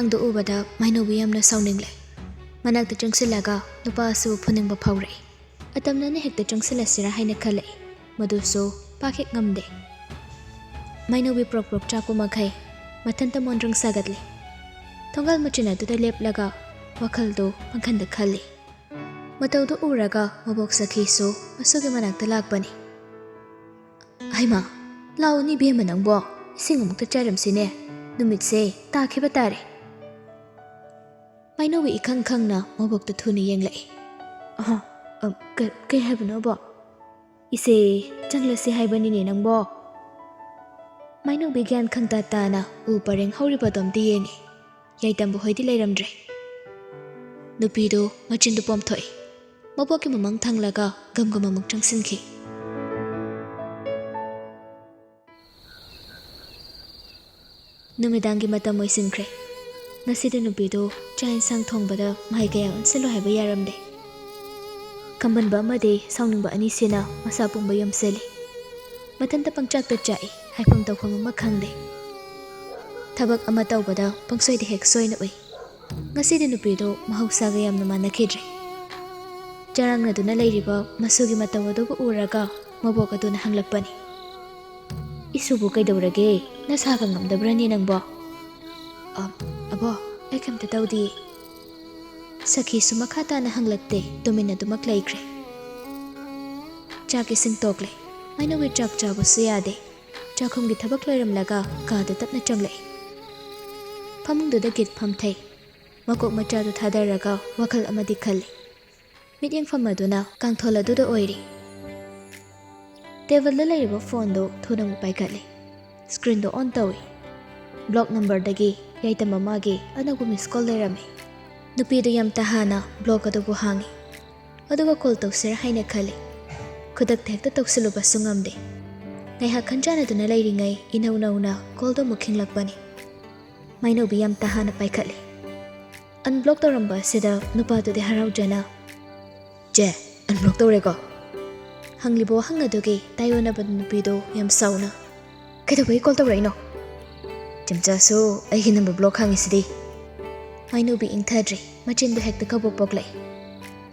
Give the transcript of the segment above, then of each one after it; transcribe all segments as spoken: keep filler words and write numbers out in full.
ꯑꯗꯨ ꯎꯕꯗ ꯃꯥꯏꯅꯧꯕꯤ ꯌꯥꯝꯅ ꯁꯥꯎꯅꯤꯡꯂꯦ꯫ ꯃꯅꯥꯛꯇ ꯆꯪꯁꯤꯜꯂꯒ ꯅꯨꯄꯥ ꯑꯁꯤꯕꯨ ꯐꯨꯅꯤꯡꯕ ꯐꯥꯎꯔꯛꯏ꯫ ꯑꯇꯝꯅꯅ ꯍꯦꯛꯇ ꯆꯪꯁꯤꯜꯂꯁꯤꯔꯥ ꯍꯥꯏꯅ ꯈꯜꯂꯛꯏ, ꯃꯗꯨꯁꯨ ꯄꯥꯛ ꯍꯦꯛ ꯉꯝꯗꯦ꯫ ꯃꯥꯏꯅꯧꯕꯤ ꯄ꯭ꯔꯣꯛ ꯄ꯭ꯔꯣꯛ ꯆꯥꯛꯄ ꯃꯈꯩ ꯃꯊꯟꯇ ꯃꯣꯟꯗ꯭ꯔꯪ ꯁꯥꯒꯠꯂꯤ꯫ ꯊꯣꯡꯒꯥꯜ ꯃꯆꯤꯟ ꯑꯗꯨꯗ ꯂꯦꯞꯂꯒ ꯋꯥꯈꯜꯗꯨ ꯄꯪꯈꯟꯗ ꯈꯜꯂꯤ꯫ ꯃꯇꯧꯗꯨ ꯎꯔꯒ ꯃꯕꯣꯛ ꯁꯈꯤꯁꯨ ꯃꯁꯨꯒꯤ ꯃꯅꯥꯛꯇ ꯂꯥꯛꯄꯅꯤ꯫ "ꯍꯩꯃꯥ, ꯂꯥꯛꯑꯣꯅꯦ ꯏꯕꯦꯝꯃ ꯅꯪꯕꯣ, ꯏꯁꯤꯡ ꯑꯃꯨꯛꯇ ꯆꯥꯏꯔꯝꯁꯤꯅꯦ, ꯅꯨꯃꯤꯠꯁꯦ ꯇꯥꯈꯤꯕ ꯇꯥꯔꯦ"꯫ ꯃꯥꯏꯅꯧꯕꯤ ꯏꯈꯪ ꯈꯪꯅ ꯃꯕꯣꯛꯇ ꯊꯨꯅ ꯌꯦꯡꯂꯛꯏ꯫ "ꯑꯍ, ꯑ, ꯀ-, ꯀꯩ ꯍꯥꯏꯕꯅꯣꯕꯣ?" "ꯏꯆꯦ, ꯆꯪꯂꯁꯤ ꯍꯥꯏꯕꯅꯤꯅꯦ ꯅꯪꯕꯣ"꯫ ꯃꯥꯏꯅꯧꯕꯤ ꯒ꯭ꯌꯥꯟ ꯈꯪꯇꯥ ꯇꯥꯅ ꯎ ꯄꯔꯦꯡ ꯍꯧꯔꯤꯕꯗꯣꯝꯗ ꯌꯦꯡꯉꯤ꯫ ꯌꯥꯏꯇꯝꯕ ꯍꯣꯏꯗꯤ ꯂꯩꯔꯝꯗ꯭ꯔꯦ꯫ ꯅꯨꯄꯤꯗꯨ ꯃꯆꯤꯟꯗꯨ ꯄꯣꯝꯊꯣꯛꯏ꯫ ꯃꯕꯣꯛꯀꯤ ꯃꯃꯥꯡ ꯊꯪꯂꯒ ꯒꯝ ꯒꯝ ꯑꯃꯨꯛ ꯆꯪꯁꯤꯟꯈꯤ꯫ ꯅꯨꯃꯤꯗꯥꯡꯒꯤ ꯃꯇꯝ ꯑꯣꯏꯁꯤꯟꯈ꯭ꯔꯦ꯫ ꯉꯁꯤꯗꯤ ꯅꯨꯄꯤꯗꯨ ꯆꯥꯛ ꯏꯟꯁꯥꯡ ꯊꯣꯡꯕꯗ ꯃꯍꯩ ꯀꯌꯥ ꯑꯣꯟꯁꯤꯜꯂꯨ ꯍꯥꯏꯕ ꯌꯥꯔꯝꯗꯦ꯫ ꯈꯝꯕꯟꯕ ꯑꯃꯗꯤ ꯁꯥꯎꯅꯤꯡꯕ ꯑꯅꯤꯁꯤꯅ ꯃꯁꯥ ꯄꯨꯝꯕ ꯌꯣꯝꯁꯤꯜꯂꯤ꯫ ꯃꯊꯟꯇ ꯄꯪꯆꯥꯛꯇ ꯆꯥꯛꯏ, ꯍꯥꯏꯐꯝ ꯇꯧꯐꯝ ꯑꯃ ꯈꯪꯗꯦ꯫ ꯊꯕꯛ ꯑꯃ ꯇꯧꯕꯗ ꯄꯪꯁꯣꯏꯗ ꯍꯦꯛ ꯁꯣꯏꯅ ꯎꯏ꯫ ꯉꯁꯤꯗꯤ ꯅꯨꯄꯤꯗꯨ ꯃꯍꯧꯁꯥꯒ ꯌꯥꯝꯅ ꯃꯥꯟꯅꯈꯤꯗ꯭ꯔꯦ꯫ ꯆꯔꯥꯡꯅꯗꯨꯅ ꯂꯩꯔꯤꯕ ꯃꯁꯨꯒꯤ ꯃꯇꯧ ꯑꯗꯨꯕꯨ ꯎꯔꯒ ꯃꯕꯣꯛ ꯑꯗꯨꯅ ꯍꯪꯂꯛꯄꯅꯤ꯫ "ꯏꯁꯨꯕꯨ ꯀꯩꯗꯧꯔꯒꯦ? ꯅꯁꯥꯒ ꯉꯝꯗꯕ꯭ꯔꯅꯦ ꯅꯪꯕꯣ?" "ꯑ, ꯑꯕꯣ, ꯑꯩ ꯀꯩꯝꯇ ꯇꯧꯗꯤꯌꯦ"꯫ ꯁꯈꯤꯁꯨ ꯃꯈꯥ ꯇꯥꯅ ꯍꯪꯂꯛꯇꯦ, ꯇꯨꯃꯤꯟꯅ ꯑꯗꯨꯃꯛ ꯂꯩꯈ꯭ꯔꯦ꯫ ꯆꯥꯛ ꯏꯁꯤꯡ ꯇꯣꯛꯂꯦ꯫ ꯃꯥꯏꯅꯧꯒꯤ ꯆꯥꯛ ꯆꯥꯕꯁꯨ ꯌꯥꯗꯦ꯫ ꯆꯥꯛꯈꯨꯝꯒꯤ ꯊꯕꯛ ꯂꯣꯏꯔꯝꯂꯒ ꯀꯥꯗ ꯇꯞꯅ ꯆꯪꯂꯛꯏ꯫ ꯐꯃꯨꯡꯗꯨꯗ ꯒꯤꯠ ꯐꯝꯊꯩ꯫ ꯃꯀꯣꯛ ꯃꯆꯥꯗꯨ ꯊꯥꯗꯔꯒ ꯋꯥꯈꯜ ꯑꯃꯗꯤ ꯈꯜꯂꯤ꯫ ꯃꯤꯠꯌꯦꯡꯐꯝ ꯑꯗꯨꯅ ꯀꯥꯡꯊꯣꯜ ꯑꯗꯨꯗ ꯑꯣꯏꯔꯤ꯫ ꯇꯦꯕꯜꯗ ꯂꯩꯔꯤꯕ ꯐꯣꯟꯗꯨ ꯊꯨꯅ ꯑꯃꯨꯛ ꯄꯥꯏꯈꯠꯂꯤ꯫ ꯁ꯭ꯀ꯭ꯔꯤꯟꯗꯨ ꯑꯣꯟ ꯇꯧꯏ꯫ ꯕ꯭ꯂꯣꯛ ꯅꯝꯕꯔꯗꯒꯤ ꯌꯥꯏꯇꯝꯕ ꯃꯥꯒꯤ ꯑꯅꯧꯕ ꯃꯤꯁ ꯀꯣꯜ ꯂꯩꯔꯝꯃꯤ꯫ ꯅꯨꯄꯤꯗꯨ ꯌꯥꯝ ꯇꯍꯥꯅ ꯕ꯭ꯂꯣꯛ ꯑꯗꯨꯕꯨ ꯍꯥꯡꯉꯤ꯫ ꯑꯗꯨꯒ ꯀꯣꯜ ꯇꯧꯁꯤꯔꯥ ꯍꯥꯏꯅ ꯈꯜꯂꯤ꯫ ꯈꯨꯗꯛꯇ ꯍꯦꯛꯇ ꯇꯧꯁꯤꯜꯂꯨꯕꯁꯨ ꯉꯝꯗꯦ꯫ ꯉꯥꯏꯍꯥꯛ ꯈꯟꯖꯥꯟꯅꯗꯨꯅ ꯂꯩꯔꯤꯉꯩ ꯏꯅꯧ ꯅꯧꯅ ꯀꯣꯜꯗꯨ ꯑꯃꯨꯛ ꯈꯤꯡꯂꯛꯄꯅꯤ꯫ ꯃꯥꯏꯅꯧꯕꯤ ꯌꯥꯝ ꯇꯍꯥꯅ ꯄꯥꯏꯈꯠꯂꯤ꯫ ꯑꯟꯕ꯭ꯂꯣꯛ ꯇꯧꯔꯝꯕ ꯑꯁꯤꯗ ꯅꯨꯄꯥꯗꯨꯗꯤ ꯍꯔꯥꯎꯖꯅ, "ꯆꯦ, ꯑꯟꯕ꯭ꯂꯣꯛ ꯇꯧꯔꯦꯀꯣ?" ꯍꯪꯂꯤꯕ ꯋꯥꯍꯪ ꯑꯗꯨꯒꯤ ꯇꯥꯏꯑꯣꯟꯅꯕ ꯅꯨꯄꯤꯗꯨ ꯌꯥꯝ ꯁꯥꯎꯅ, "ꯀꯩꯗꯧꯕꯒꯤ ꯀꯣꯜ ꯇꯧꯔꯛꯏꯅꯣ?" "ꯆꯦꯝꯆꯥꯁꯨ ꯑꯩꯒꯤ ꯅꯝꯕꯔ ꯕ꯭ꯂꯣꯛ ꯍꯥꯡꯉꯤꯁꯤꯗꯤ"꯫ ꯃꯥꯏꯅꯧꯕꯤ ꯏꯪꯊꯗ꯭ꯔꯤ, ꯃꯆꯤꯟꯗꯣ ꯍꯦꯛꯇ ꯀꯕꯣꯛ ꯄꯣꯛꯂꯛꯏ꯫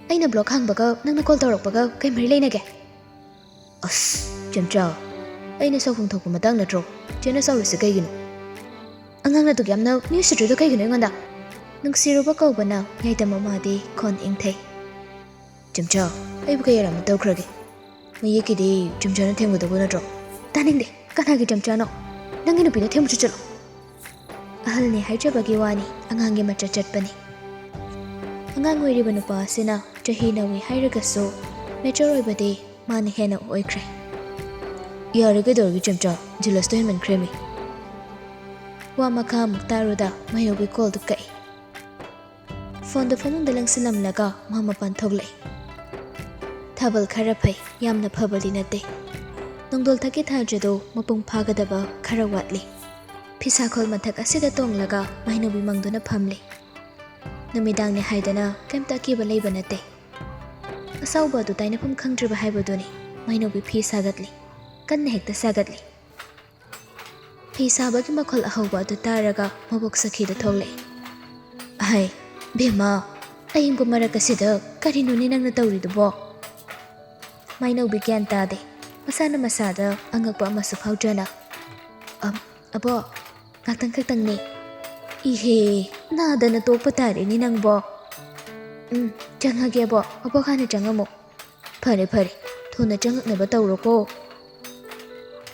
"ꯑꯩꯅ ꯕ꯭ꯂꯣꯛ ꯍꯥꯡꯕꯒ ꯅꯪꯅ ꯀꯣꯜ ꯇꯧꯔꯛꯄꯒ ꯀꯩ ꯃꯔꯤ ꯂꯩꯅꯒꯦ?" "ꯑꯁ, ꯆꯦꯝꯆꯥ, ꯑꯩꯅ ꯁꯥꯎꯐꯝ ꯊꯣꯛꯄ ꯃꯇꯥꯡ ꯅꯠꯇ꯭ꯔꯣ? ꯆꯦꯅ ꯁꯥꯎꯔꯤꯁꯦ ꯀꯩꯒꯤꯅꯣ? ꯑꯉꯥꯡꯅ ꯑꯗꯨꯛ ꯌꯥꯝꯅ ꯃꯤ ꯎꯁꯤꯠꯇ꯭ꯔꯤꯗꯣ ꯀꯩꯒꯤꯅꯣ ꯑꯩꯉꯣꯟꯗ?" ꯅꯨꯡꯁꯤꯔꯨꯕ ꯀꯧꯕꯅ ꯌꯥꯏꯗꯝ ꯃꯃꯥꯗꯤ ꯈꯣꯟ ꯏꯪꯊꯩ꯫ "ꯆꯦꯝꯆꯥ, ꯑꯩꯕꯨ ꯀꯩ ꯑꯔꯥꯟꯕ ꯇꯧꯈ꯭ꯔꯒꯦ? ꯃꯌꯦꯛꯀꯤꯗꯤ ꯆꯦꯝꯆꯥꯅ ꯊꯦꯝꯒꯗꯧꯕ ꯅꯠꯇ꯭ꯔꯣ?" "ꯇꯥꯅꯤꯡꯗꯦ, ꯀꯅꯥꯒꯤ ꯆꯦꯝꯆꯥꯅꯣ? ꯅꯪꯒꯤ ꯅꯨꯄꯤꯗ ꯊꯦꯝꯃꯨꯆꯣ ꯆꯠꯂꯣ꯫" ꯑꯍꯜꯅꯦ ꯍꯥꯏꯖꯕꯒꯤ ꯋꯥꯅꯤ, ꯑꯉꯥꯡꯒꯤ ꯃꯆꯠ ꯆꯠꯄꯅꯤ꯫ ꯑꯉꯥꯡ ꯑꯣꯏꯔꯤꯕ ꯅꯨꯄꯥ ꯑꯁꯤꯅ ꯆꯍꯤ ꯅꯧꯏ ꯍꯥꯏꯔꯒꯁꯨ ꯃꯦꯆꯣꯔ ꯑꯣꯏꯕꯗꯤ ꯃꯥꯅ ꯍꯦꯟꯅ ꯑꯣꯏꯈ꯭ꯔꯦ꯫ "ꯌꯥꯔꯦ, ꯀꯩꯗꯧꯔꯒꯦ ꯆꯦꯝꯆꯥ? ꯖꯤꯂꯁꯇꯣ ꯍꯦꯟꯃꯟꯈ꯭ꯔꯦꯃꯤ꯫" ꯋꯥ ꯃꯈꯥ ꯑꯃꯨꯛ ꯇꯥꯔꯨꯗ ꯃꯥꯏꯅꯧꯕꯤ ꯀꯣꯜꯗꯨ ꯀꯛꯏ꯫ ꯐꯣꯟꯗꯨ ꯐꯃꯨꯡꯗ ꯂꯪꯁꯤꯜꯂꯝꯂꯒ ꯃꯥ ꯃꯄꯥꯟ ꯊꯣꯛꯂꯛꯏ꯫ ꯊꯥꯕꯜ ꯈꯔ ꯐꯩ, ꯌꯥꯝꯅ ꯐꯕꯗꯤ ꯅꯠꯇꯦ꯫ ꯅꯣꯡꯗꯣꯜ ꯊꯛꯀꯤ ꯊꯥꯖꯗꯨ ꯃꯄꯨꯡ ꯐꯥꯒꯗꯕ ꯈꯔ ꯋꯥꯠꯂꯤ꯫ ꯐꯤꯁꯥꯈꯣꯜ ꯃꯊꯛ ꯑꯁꯤꯗ ꯇꯣꯡꯂꯒ ꯃꯥꯏꯅꯧꯕꯤ ꯃꯪꯗꯨꯅ ꯐꯝꯂꯤ꯫ ꯅꯨꯃꯤꯗꯥꯡꯅꯤ ꯍꯥꯏꯗꯅ ꯀꯩꯝꯇ ꯑꯀꯤꯕ ꯂꯩꯕ ꯅꯠꯇꯦ꯫ ꯑꯁꯥꯎꯕ ꯑꯗꯨ ꯇꯥꯏꯅꯐꯝ ꯈꯪꯗ꯭ꯔꯤꯕ ꯍꯥꯏꯕꯗꯨꯅꯤ꯫ ꯃꯥꯏꯅꯧꯕꯤ ꯐꯤ ꯁꯥꯒꯠꯂꯤ, ꯀꯟꯅ ꯍꯦꯛꯇ ꯁꯥꯒꯠꯂꯤ꯫ ꯐꯤ ꯁꯥꯕꯒꯤ ꯃꯈꯣꯜ ꯑꯍꯧꯕ ꯑꯗꯨ ꯇꯥꯔꯒ ꯃꯕꯣꯛ ꯁꯈꯤꯗꯨ ꯊꯣꯛꯂꯛꯏ꯫ "ꯑꯍꯩ, ꯕꯦꯝꯃ, ꯑꯏꯪꯕ ꯃꯔꯛ ꯑꯁꯤꯗ ꯀꯔꯤꯅꯣꯅꯦ ꯅꯪꯅ ꯇꯧꯔꯤꯗꯨꯕꯣ?" ꯃꯥꯏꯅꯧꯕꯤ ꯒ꯭ꯌꯥꯟ ꯇꯥꯗꯦ꯫ ꯃꯁꯥꯅ ꯃꯁꯥꯗ ꯑꯉꯛꯄ ꯑꯃꯁꯨ ꯐꯥꯎꯖꯅ, "ꯑꯝ, ꯑꯕꯣꯛ, ꯉꯥꯛꯇꯪ ꯈꯛꯇꯪꯅꯦ꯫" "ꯏꯍꯦ, ꯅꯥꯗꯅ ꯇꯣꯛꯄ ꯇꯥꯔꯦꯅꯦ ꯅꯪꯕꯣ꯫" "ꯎꯝ, ꯆꯪꯉꯒꯦ ꯑꯕꯣꯛ, ꯑꯕꯣꯛ ꯍꯥꯟꯅ ꯆꯪꯉꯝꯃꯣ꯫" "ꯐꯔꯦ, ꯐꯔꯦ, ꯊꯨꯅ ꯆꯪꯉꯛꯅꯕ ꯇꯧꯔꯣꯀꯣ꯫"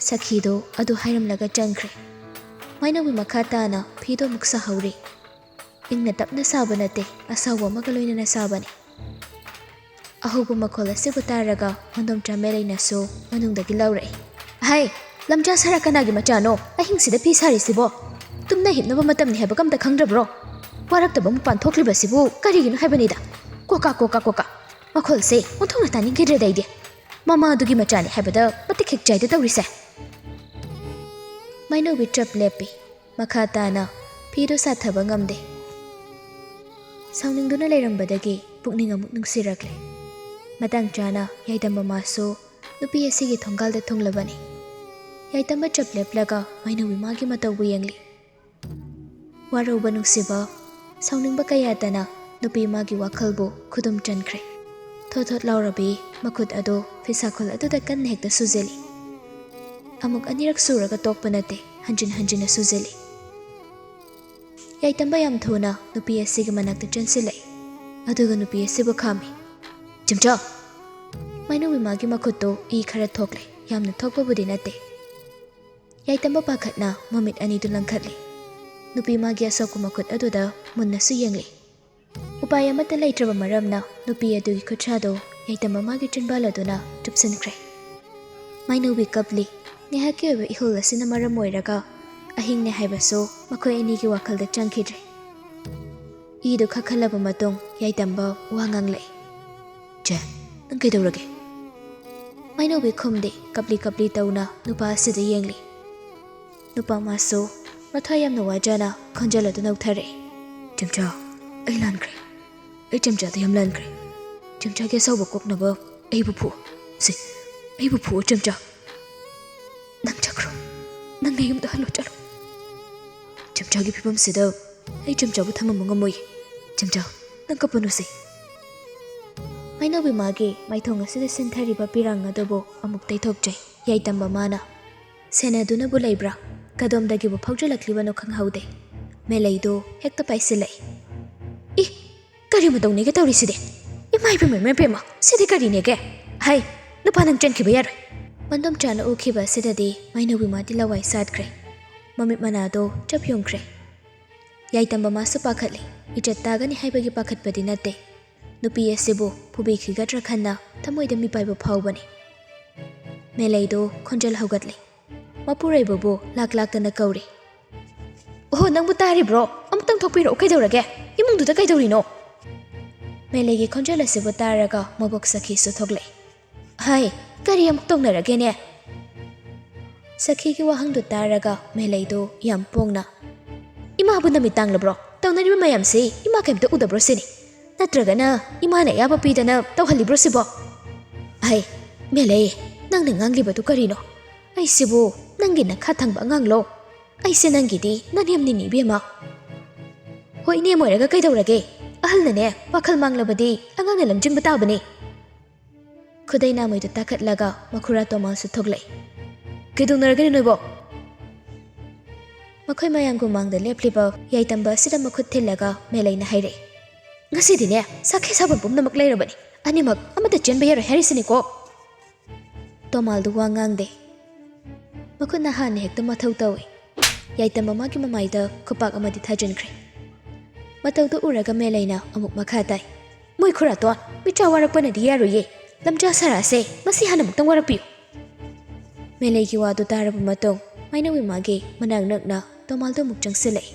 ꯁꯈꯤꯗꯣ ꯑꯗꯨ ꯍꯥꯏꯔꯝꯂꯒ ꯆꯪꯈ꯭ꯔꯦ꯫ ꯃꯥꯏꯅꯧꯕꯤ ꯃꯈꯥ ꯇꯥꯅ ꯐꯤꯗꯣ ꯑꯃꯨꯛ ꯁꯥꯍꯧꯔꯤ꯫ ꯏꯪꯅ ꯇꯞꯅ ꯁꯥꯕ ꯅꯠꯇꯦ, ꯑꯁꯥꯎꯕ ꯑꯃꯒ ꯂꯣꯏꯅꯅ ꯁꯥꯕꯅꯤ꯫ ꯑꯍꯧꯕ ꯃꯈꯣꯜ ꯑꯁꯤꯕꯨ ꯇꯥꯔꯒ ꯃꯗꯣꯝꯆꯥ ꯃꯦꯂꯩꯅꯁꯨ ꯃꯅꯨꯡꯗꯒꯤ ꯂꯥꯎꯔꯛꯏ, "ꯍꯥꯏ, ꯂꯝꯖꯥ ꯁꯔꯥ ꯀꯅꯥꯒꯤ ꯃꯆꯥꯅꯣ ꯑꯍꯤꯡꯁꯤꯗ ꯐꯤ ꯁꯥꯔꯤꯁꯤꯕꯣ? ꯇꯨꯝꯅ ꯍꯤꯞꯅꯕ ꯃꯇꯝꯅꯤ ꯍꯥꯏꯕꯒ ꯑꯝꯇ ꯈꯪꯗ꯭ꯔꯕ꯭ꯔꯣ? ꯋꯥꯔꯛꯇꯕ ꯃꯄꯥꯟ ꯊꯣꯛꯂꯤꯕꯁꯤꯕꯨ ꯀꯔꯤꯒꯤꯅꯣ ꯍꯥꯏꯕꯅꯤꯗ? ꯀꯣꯀꯥ, ꯀꯣꯀꯥ, ꯀꯣꯀꯥ꯫ ꯃꯈꯣꯜꯁꯦ ꯑꯣꯟꯊꯣꯛꯅ ꯇꯥꯅꯤꯡꯈꯤꯗ꯭ꯔꯦꯗ ꯑꯩꯗꯤ꯫ ꯃꯃꯥ ꯑꯗꯨꯒꯤ ꯃꯆꯥꯅꯤ ꯍꯥꯏꯕꯗ ꯃꯇꯤꯛ ꯍꯦꯛ ꯆꯥꯏꯗ ꯇꯧꯔꯤꯁꯦ꯫" ꯃꯥꯏꯅꯧꯕꯤ ꯆꯞ ꯂꯦꯞꯄꯤ꯫ ꯃꯈꯥ ꯇꯥꯅ ꯐꯤꯗꯨ ꯁꯥꯊꯕ ꯉꯝꯗꯦ꯫ ꯁꯥꯎꯅꯤꯡꯗꯨꯅ ꯂꯩꯔꯝꯕꯗꯒꯤ ꯄꯨꯛꯅꯤꯡ ꯑꯃꯨꯛ ꯅꯨꯡꯁꯤꯔꯛꯂꯦ꯫ ꯃꯇꯥꯡ ꯆꯥꯅ ꯌꯥꯏꯗꯝꯕ ꯃꯥꯁꯨ ꯅꯨꯄꯤ ꯑꯁꯤꯒꯤ ꯊꯣꯡꯒꯥꯜꯗ ꯊꯨꯡꯂꯕꯅꯤ꯫ ꯌꯥꯏꯗꯝꯕ ꯆꯞ ꯂꯦꯞꯂꯒ ꯃꯥꯏꯅꯧꯕꯤ ꯃꯥꯒꯤ ꯃꯇꯧꯕꯨ ꯌꯦꯡꯂꯤ꯫ "ꯋꯥꯔꯧꯕ ꯅꯨꯡꯁꯤꯕ, ꯁꯥꯎꯅꯤꯡꯕ ꯀꯌꯥꯇꯅ ꯅꯨꯄꯤ ꯃꯥꯒꯤ ꯋꯥꯈꯜꯕꯨ ꯈꯨꯗꯨꯝ ꯆꯟꯈ꯭ꯔꯦ꯫ ꯊꯣꯠ ꯊꯣꯠ ꯂꯥꯎꯔꯕꯤ ꯃꯈꯨꯠ ꯑꯗꯨ ꯐꯤꯁꯥꯈꯣꯜ ꯑꯗꯨꯗ ꯀꯟꯅ ꯍꯦꯛꯇ ꯁꯨꯖꯜꯂꯤ꯫ ꯑꯃꯨꯛ ꯑꯅꯤꯔꯛ ꯁꯨꯔꯒ ꯇꯣꯛꯄ ꯅꯠꯇꯦ, ꯍꯟꯖꯤꯟ ꯍꯟꯖꯤꯟꯅ ꯁꯨꯖꯜꯂꯤ꯫ ꯌꯥꯏꯇꯝꯕ ꯌꯥꯝ ꯊꯨꯅ ꯅꯨꯄꯤ ꯑꯁꯤꯒꯤ ꯃꯅꯥꯛꯇ ꯆꯦꯟꯁꯤꯜꯂꯛꯏ꯫ ꯑꯗꯨꯒ ꯅꯨꯄꯤ ꯑꯁꯤꯕꯨ ꯈꯥꯝꯃꯤ꯫ "ꯆꯦꯝꯆꯥ!" ꯃꯥꯏꯅꯧꯕꯤ ꯃꯥꯒꯤ ꯃꯈꯨꯠꯇꯨ ꯏ ꯈꯔ ꯊꯣꯛꯂꯦ, ꯌꯥꯝꯅ ꯊꯣꯛꯄꯕꯨꯗꯤ ꯅꯠꯇꯦ꯫ ꯌꯥꯏꯇꯝꯕ ꯄꯥꯈꯠꯅ ꯃꯃꯤꯠ ꯑꯅꯤꯗꯨ ꯂꯪꯈꯠꯂꯤ꯫ ꯅꯨꯄꯤ ꯃꯥꯒꯤ ꯑꯁꯣꯛꯄ ꯃꯈꯨꯠ ꯑꯗꯨꯗ ꯃꯨꯟꯅꯁꯨ ꯌꯦꯡꯂꯤ꯫ ꯎꯄꯥꯏ ꯑꯃꯠꯇ ꯂꯩꯇ꯭ꯔꯕ ꯃꯔꯝꯅ ꯅꯨꯄꯤ ꯑꯗꯨꯒꯤ ꯈꯨꯠꯁꯥꯗꯨ ꯌꯥꯏꯇꯝꯕ ꯃꯥꯒꯤ ꯆꯤꯟꯕꯥꯜ ꯑꯗꯨꯅ ꯆꯨꯞꯁꯤꯟꯈ꯭ꯔꯦ꯫ ꯃꯥꯏꯅꯧꯕꯤ ꯀꯞꯂꯤ꯫ ꯉꯥꯏꯍꯥꯛꯀꯤ ꯑꯣꯏꯕ ꯏꯍꯨꯜ ꯑꯁꯤꯅ ꯃꯔꯝ ꯑꯣꯏꯔꯒ ꯑꯍꯤꯡꯅꯦ ꯍꯥꯏꯕꯁꯨ ꯃꯈꯣꯏ ꯑꯅꯤꯒꯤ ꯋꯥꯈꯜꯗ ꯆꯪꯈꯤꯗ꯭ꯔꯦ꯫ ꯏꯗꯨ ꯈꯛꯍꯜꯂꯕ ꯃꯇꯨꯡ ꯌꯥꯏꯇꯝꯕ ꯋꯥ ꯉꯥꯡꯂꯛꯏ꯫ "ꯆꯦ, ꯅꯪ ꯀꯩꯗꯧꯔꯒꯦ?" ꯃꯥꯏꯅꯧꯕꯤ ꯈꯨꯝꯗꯦ, ꯀꯞꯂꯤ ꯀꯞꯂꯤ ꯇꯧꯅ ꯅꯨꯄꯥ ꯑꯁꯤꯗ ꯌꯦꯡꯂꯤ꯫ ꯅꯨꯄꯥ ꯃꯥꯁꯨ ꯃꯊ꯭ꯋꯥꯏ ꯌꯥꯝꯅ ꯋꯥꯖꯅ ꯈꯣꯟꯖꯦꯜ ꯑꯗꯨ ꯅꯧꯊꯔꯛꯏ꯫ "ꯆꯦꯝꯆꯥ, ꯑꯩ ꯂꯥꯟꯈ꯭ꯔꯦ꯫ ꯑꯩ ꯆꯦꯝꯆꯥꯗ ꯌꯥꯝ ꯂꯥꯟꯈ꯭ꯔꯦ꯫ ꯆꯦꯝꯆꯥꯒꯤ ꯑꯁꯥꯎꯕ ꯀꯣꯛꯅꯕ ꯑꯩꯕꯨ ꯐꯨ꯫ ꯁꯤ, ꯑꯩꯕꯨ ꯐꯨ, ꯆꯦꯝꯆꯥ꯫ ꯅꯪ ꯆꯠꯈ꯭ꯔꯣ꯫ ꯅꯪ ꯅꯌꯨꯝꯗ ꯍꯜꯂꯣ, ꯆꯠꯂꯣ꯫ ꯆꯦꯝꯆꯥꯒꯤ ꯐꯤꯕꯝꯁꯤꯗ ꯑꯩ ꯆꯦꯝꯆꯥꯕꯨ ꯊꯝꯃꯝꯕ ꯉꯝꯃꯣꯏ꯫ ꯆꯦꯝꯆꯥ, ꯅꯪ ꯀꯞꯄꯅꯨꯁꯦ꯫" ꯃꯥꯏꯅꯧꯕꯤ ꯃꯥꯒꯤ ꯃꯥꯏꯊꯣꯡ ꯑꯁꯤꯗ ꯁꯤꯟꯊꯔꯤꯕ ꯄꯤꯔꯥꯡ ꯑꯗꯨꯕꯨ ꯑꯃꯨꯛ ꯇꯩꯊꯣꯛꯆꯩ꯫ ꯌꯥꯏꯇꯝꯕ ꯃꯥꯅ ꯁꯦꯟꯅꯗꯨꯅꯕꯨ ꯂꯩꯕ꯭ꯔꯥ, ꯀꯗꯣꯝꯗꯒꯤꯕꯨ ꯐꯥꯎꯖꯜꯂꯛꯂꯤꯕꯅꯣ ꯈꯪꯍꯧꯗꯦ꯫ ꯃꯦꯂꯩꯗꯨ ꯍꯦꯛꯇ ꯄꯥꯏꯁꯤꯜꯂꯛꯏ꯫ "ꯏ, ꯀꯔꯤ ꯃꯇꯧꯅꯦꯒꯦ ꯇꯧꯔꯤꯁꯤꯗꯤ? ꯏꯃꯥ ꯏꯄꯦꯝꯃ, ꯏꯃꯥ ꯏꯄꯦꯝꯃ, ꯁꯤꯗꯤ ꯀꯔꯤꯅꯦꯒꯦ? ꯍꯩ, ꯅꯨꯄꯥ ꯅꯪ ꯆꯦꯟꯈꯤꯕ ꯌꯥꯔꯣꯏ꯫" ꯃꯟꯗꯣꯝ ꯆꯥꯅ ꯎꯈꯤꯕ ꯑꯁꯤꯗꯗꯤ ꯃꯥꯏꯅꯧꯕꯤ ꯃꯥꯗꯤ ꯂꯋꯥꯏ ꯁꯥꯠꯈ꯭ꯔꯦ꯫ ꯃꯃꯤꯠ ꯃꯅꯥꯗꯣ ꯆꯞ ꯌꯨꯡꯈ꯭ꯔꯦ꯫ ꯌꯥꯏꯇꯝꯕ ꯃꯥꯁꯨ ꯄꯥꯈꯠꯂꯤ꯫ ꯏꯖꯠ ꯇꯥꯒꯅꯤ ꯍꯥꯏꯕꯒꯤ ꯄꯥꯈꯠꯄꯗꯤ ꯅꯠꯇꯦ꯫ ꯅꯨꯄꯤ ꯑꯁꯤꯕꯨ ꯐꯨꯕꯤꯈꯤꯒꯗ꯭ꯔꯥ ꯈꯟꯅ ꯊꯃꯣꯏꯗ ꯃꯤꯄꯥꯏꯕ ꯐꯥꯎꯕꯅꯤ꯫ ꯃꯦꯂꯩꯗꯣ ꯈꯣꯟꯖꯦꯜ ꯍꯧꯒꯠꯂꯤ꯫ ꯃꯄꯨꯔꯣꯏꯕꯕꯨ ꯂꯥꯛ ꯂꯥꯛꯇꯅ ꯀꯧꯔꯤ꯫ "ꯑꯣꯍꯣ, ꯅꯪꯕꯨ ꯇꯥꯔꯤꯕ꯭ꯔꯣ? ꯑꯃꯨꯛꯇꯪ ꯊꯣꯛꯄꯤꯔꯛꯎ, ꯀꯩꯗꯧꯔꯒꯦ? ꯏꯃꯨꯡꯗꯨꯗ ꯀꯩꯗꯧꯔꯤꯅꯣ?" ꯃꯦꯂꯩꯒꯤ ꯈꯣꯟꯖꯦꯜ ꯑꯁꯤꯕꯨ ꯇꯥꯔꯒ ꯃꯕꯣꯛ ꯁꯈꯤꯁꯨ ꯊꯣꯛꯂꯛꯏ꯫ "ꯍꯥꯏ, ꯀꯔꯤ ꯑꯃꯨꯛ ꯇꯧꯅꯔꯒꯦꯅꯦ?" ꯁꯈꯤꯒꯤ ꯋꯥꯍꯪꯗꯨ ꯇꯥꯔꯒ ꯃꯦꯂꯩꯗꯨ ꯌꯥꯝ ꯄꯣꯡꯅ, "ꯏꯃꯥꯕꯨ ꯅꯃꯤꯠ ꯇꯥꯡꯂꯕ꯭ꯔꯣ? ꯇꯧꯅꯔꯤꯕ ꯃꯌꯥꯝꯁꯤ ꯏꯃꯥ ꯀꯩꯝꯇ ꯎꯗꯕ꯭ꯔꯣ ꯁꯤꯅꯤ? ꯅꯠꯇ꯭ꯔꯒꯅ ꯏꯃꯥꯅ ꯑꯌꯥꯕ ꯄꯤꯗꯅ ꯇꯧꯍꯜꯂꯤꯕ꯭ꯔꯣ ꯁꯤꯕꯣ? ꯍꯩ, ꯃꯦꯂꯩ, ꯅꯪꯅ ꯉꯥꯡꯂꯤꯕꯗꯨ ꯀꯔꯤꯅꯣ? ꯑꯩꯁꯤꯕꯨ ꯅꯪꯒꯤ ꯅꯈꯥ ꯊꯪꯕ ꯑꯉꯥꯡꯂꯣ? ꯑꯩꯁꯦ ꯅꯪꯒꯤꯗꯤ ꯅꯅꯦꯝꯅꯤꯅꯦ ꯏꯕꯦꯝꯃ꯫" ꯍꯣꯏ, ꯏꯅꯦꯝ ꯑꯣꯏꯔꯒ ꯀꯩꯗꯧꯔꯒꯦ? ꯑꯍꯜꯅꯅꯦ ꯋꯥꯈꯜ ꯃꯥꯡꯂꯕꯗꯤ ꯑꯉꯥꯡꯅ ꯂꯝꯖꯤꯡꯕ ꯇꯥꯕꯅꯤ꯫ ꯈꯨꯗꯩ ꯅꯥꯃꯩꯗꯨ ꯇꯥꯈꯠꯂꯒ ꯃꯈꯨꯔꯥ ꯇꯣꯃꯥꯜꯁꯨ ꯊꯣꯛꯂꯛꯏ꯫ "ꯀꯩꯗꯧꯅꯔꯒꯦ ꯅꯣꯏꯕꯣ?" ꯃꯈꯣꯏ ꯃꯌꯥꯝꯒꯤ ꯃꯥꯡꯗ ꯂꯦꯞꯂꯤꯕ ꯌꯥꯏꯇꯝꯕ ꯑꯁꯤꯗ ꯃꯈꯨꯠ ꯊꯤꯜꯂꯒ ꯃꯦꯂꯩꯅ ꯍꯥꯏꯔꯛꯏ꯫ "ꯉꯁꯤꯗꯤꯅꯦ ꯁꯥꯈꯤ ꯁꯥꯕ ꯄꯨꯝꯅꯃꯛ ꯂꯩꯔꯕꯅꯤ, ꯑꯅꯤꯃꯛ ꯑꯃꯠꯇ ꯆꯦꯟꯕ ꯌꯥꯔꯣꯏ ꯍꯥꯏꯔꯤꯁꯤꯅꯤꯀꯣ꯫" ꯇꯣꯃꯥꯜꯗꯨ ꯋꯥ ꯉꯥꯡꯗꯦ꯫ ꯃꯈꯨꯠꯅ ꯍꯥꯟꯅ ꯍꯦꯛꯇ ꯃꯊꯧ ꯇꯧꯏ꯫ ꯌꯥꯏꯇꯝꯕ ꯃꯥꯒꯤ ꯃꯃꯥꯏꯗ ꯈꯨꯄꯥꯛ ꯑꯃꯗꯤ ꯊꯥꯖꯤꯟꯈ꯭ꯔꯦ꯫ ꯃꯇꯧꯗꯨ ꯎꯔꯒ ꯃꯦꯂꯩꯅ ꯑꯃꯨꯛ ꯃꯈꯥ ꯇꯥꯏ꯫ "ꯃꯣꯏ ꯈꯨꯔꯥꯇꯣꯟ, ꯃꯤꯆꯥ ꯋꯥꯔꯛꯄꯅꯗꯤ ꯌꯥꯔꯣꯏꯌꯦ꯫ ꯂꯝꯖꯥ ꯁꯥꯔꯥꯁꯦ ꯃꯁꯤ ꯍꯥꯟꯅ ꯑꯃꯨꯛꯇꯪ ꯋꯥꯔꯛꯄꯤꯌꯨ꯫" ꯃꯦꯂꯩꯒꯤ ꯋꯥꯗꯨ ꯇꯥꯔꯕ ꯃꯇꯨꯡ ꯃꯥꯏꯅꯧ ꯏꯃꯥꯒꯤ ꯃꯅꯥꯛ ꯅꯛꯅ ꯇꯣꯃꯥꯜꯗꯨ ꯑꯃꯨꯛ ꯆꯪꯁꯤꯜꯂꯛꯏ꯫